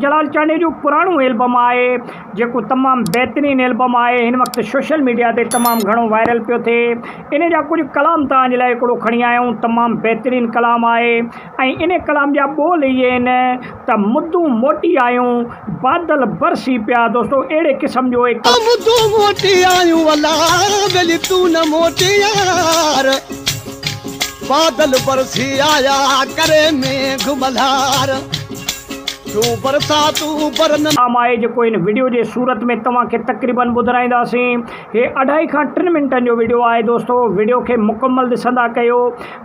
جلال چانڊيي جو پراڻو البم آهي جيڪو تمام بهترين البم آهي هن وقت سوشل ميڊيا تي تمام گهڻو وائرل پيو ٿئي ان جا ڪجهه ڪلام توهان جي لاء هڪڙو کڻي آيا آهيون تمام بهترين ڪلام آهي ۽ ان ڪلام جا ٻول اهي آهن ته مدون موٽي آيون بادل برسي پيا دوستو اهڙي قسم جو هڪ مدون موٽي آيون الا ٻيلي تون نه موٽي يار بادل برسي آيا ڪري ميگهه ملهار. ٿيون برساتون برن. عام آهي جيڪو هن وڊيو جي صورت ۾ توهان کي تقريبن ٻڌرائينداسين. هي اڍائي کان ٽن منٽن جو وڊيو آهي دوستو وڊيو کي مڪمل ڏسندا ڪيو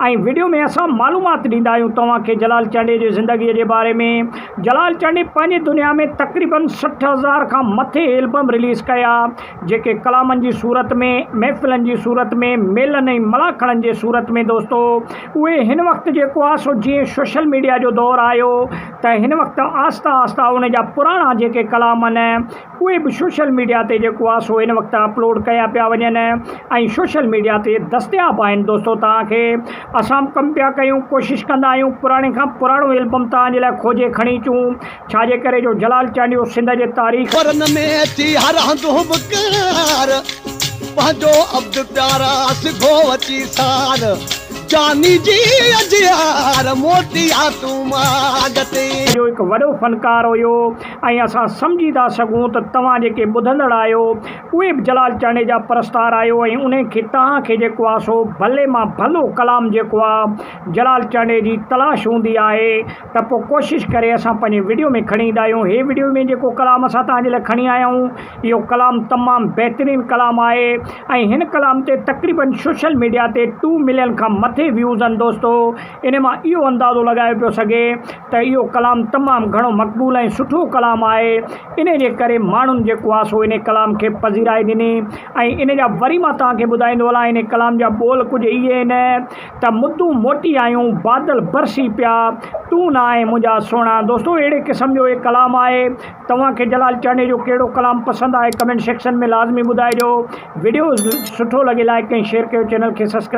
۽ وڊيو ۾ اسان معلومات ڏيندا آهيون توهان کي جلال چانڊيي جي زندگي جي باري ۾ جلال چانڊيي پنهنجي دنيا ۾ تقريبن 60 هزار کان مٿي البم رليز ڪيا جيڪي ڪلامن جي صورت ۾، محفلن جي صورت ۾، ميلن ۽ ملاکڙن جي صورت ۾ دوستو اهي هن وقت جيڪو آ سو جيئن سوشل ميڊيا جو دور آيو ته هن وقت آهسته آهسته ان جا پراڻا جيڪي ڪلام آهن اهي به سوشل ميڊيا تي جيڪو آ سو هن وقت اپلوڊ ڪيا پيا وڃن ۽ سوشل ميڊيا تي دستياب آهن دوستو توهان کي اسان به ڪم پيا ڪيون ڪوشش ڪندا آهيون پراڻي کان پراڻو البم توهان جي لاء کوجي کڻي اچون ڇا جي ڪري جو جلال چانڊيو سنڌ جي تاريخ. ورن ۾ اچي هر هنڌ هٻڪار، پنهنجو عبد پيارا سگهو اچي سار، جاني جي اجيار موٽي آ تون ماڳ تي. جو هڪ وڏو فنڪار هيو ۽ اسان سمجهي ٿا سگهون ته توهان جيڪي ٻڌندڙ آهيو اهي به جلال چانڊيي جا پرستار آهيو ۽ انهي کي توهان کي جيڪو آهي سو ڀلي مان ڀلو ڪلام جيڪو آهي جلال چانڊيي جي تلاش هوندي آهي ته پوء ڪوشش ڪري اسان پنهنجي وڊيو ۾ کڻي ايندا آهيون هي وڊيو ۾ جيڪو ڪلام اسان توهان جي لاء کڻي آيا آهيون اهو ڪلام تمام بهترين ڪلام آهي ۽ هن ڪلام تي تقريبن سوشل ميڊيا تي ٽو ملين کان مٿي ويوز آهن دوستو ان مان اهو اندازو لڳايو پيو سگهي ته اهو ڪلام تمام گهڻو مقبول ۽ سٺو ڪلام آهي ان جي ڪري ماڻهن جيڪو آهي سو ان ڪلام کي پذيرائي ڏني ۽ ان جا وري مان توهان کي ٻڌائيندو هلان ان ڪلام جا ٻول ڪجهه اهي آهن ته مدون موٽي آيون، بادل برسي پيا، تون نه آئين منهنجا سهڻا. دوستو اهڙي قسم جو هي ڪلام آهي. توهان کي جلال چانڊيي جو ڪهڙو ڪلام پسند آهي ڪمينٽ سيڪشن ۾ لازمي ٻڌائجو. وڊيو سٺو لڳي لائيڪ ۽ شيئر ڪيو چينل کي سبسڪرائيب.